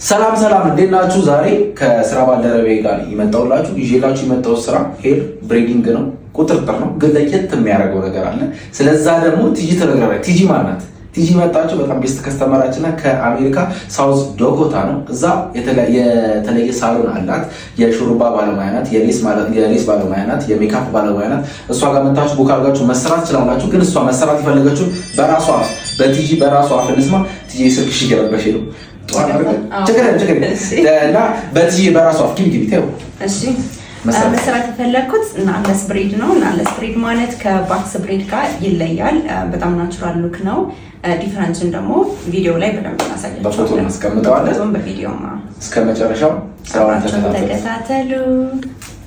ሰላም ሰላም፣ እንዴት ናችሁ? ዛሬ ከስራ ባልደረቤ ጋር የመጣሁላችሁ ይዤላችሁ የመጣሁት ስራ hair braiding ነው፣ ቁጥርጥር ነው፣ ግን ለየት የሚያደርገው ነገር አለ። ስለዛ ደግሞ ቲጂ ትነግረናለች። ቲጂ ማናት? ቲጂ መጣችሁ በጣም best customer ኣችን ከአሜሪካ ሳውዝ ዳኮታ ነው። እዛ የተለየ salon አላት። የሹሩባ ባለሙያ ናት፣ የ lace ባለሙያ ናት፣ የሜካፕ ባለሙያ ናት። እሷ ጋር መታችሁ book አድርጋችሁ መሰራት ትችላላችሁ። ግን እሷ መሰራት የፈለገችው በራሷ አፍ በቲጂ በራሷ አፍ እንስማ። ቲጂ ስልክሽ እየረበሽ ነው። ችግር ችግር እና በቲጂ በራሷ አፍ ግቢ ግቢ ተይው። እሺ፣ መሰራት የፈለግኩት knotless braid ነው። Knotless braid ማለት ከ box braid ጋር ይለያል። በጣም natural look ነው። Difference ኡን ደግሞ ቪዲዮ ላይ በደንብ እናሳያቸዋለን። በፎቶ እናስቀምጠዋለን። በፎቶም በቪዲዮ። እስከ መጨረሻው ስራውን አብራችሁን ተከታተሉ። ተከታተሉ።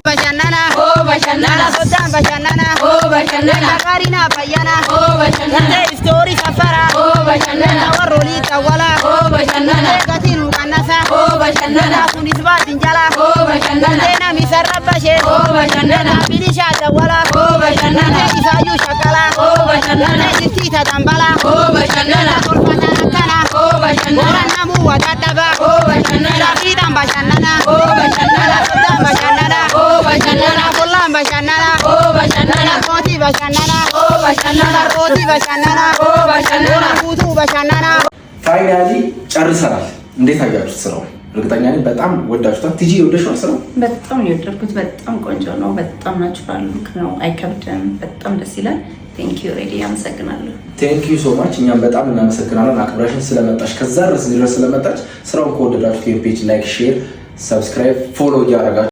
Bashannana. Oh bashannana. Soddaan bashannana. Oh bashannana. Qaarina bayyana. Oh bashannana. Istoorii safara. Oh bashannana. Warroolii xawwala. Oh bashannana. Gatiin qannasa. Oh bashannana. Kunis baatin jala. Oh bashannana. Nami sarrabbashe. Oh bashannana. Bilisha dawwala. Oh bashannana. Isaayyuu shakala. Oh bashannana. Sittiita dambala. Oh bashannana. Tolfataan akkana. Oh bashannana. Borannamuu wadaddaba. Oh bashannana. Fiidhaan bashannana. Oh bashannana. Soddaan bashannana. Oh bashannana. Bollaan bashannana. Oh bashannana. Kootii bashannana. Oh bashannana. Kootii bashannana. Oh bashannana. Guutuu bashannana. Finally ጨርሰናል። እንዴት አያችሁት ስራው? እርግጠኛ ነኝ በጣም ወዳችሁታል። ቲጂ ወደሽዋል ስራው? በጣም ነው የወደድኩት። በጣም ቆንጆ ነው። በጣም natural look ነው። አይከብድም። በጣም ደስ ይላል። Thank you ሬዲ፣ አመሰግናለሁ። Thank you so much። እኛም በጣም እናመሰግናለን አክብራሽን ስለመጣሽ፣ ከዛ ድረስ ድረስ ስለመጣች። ስራውን ከወደዳችሁት page like፣ share፣ subscribe፣ follow እያደረጋችሁ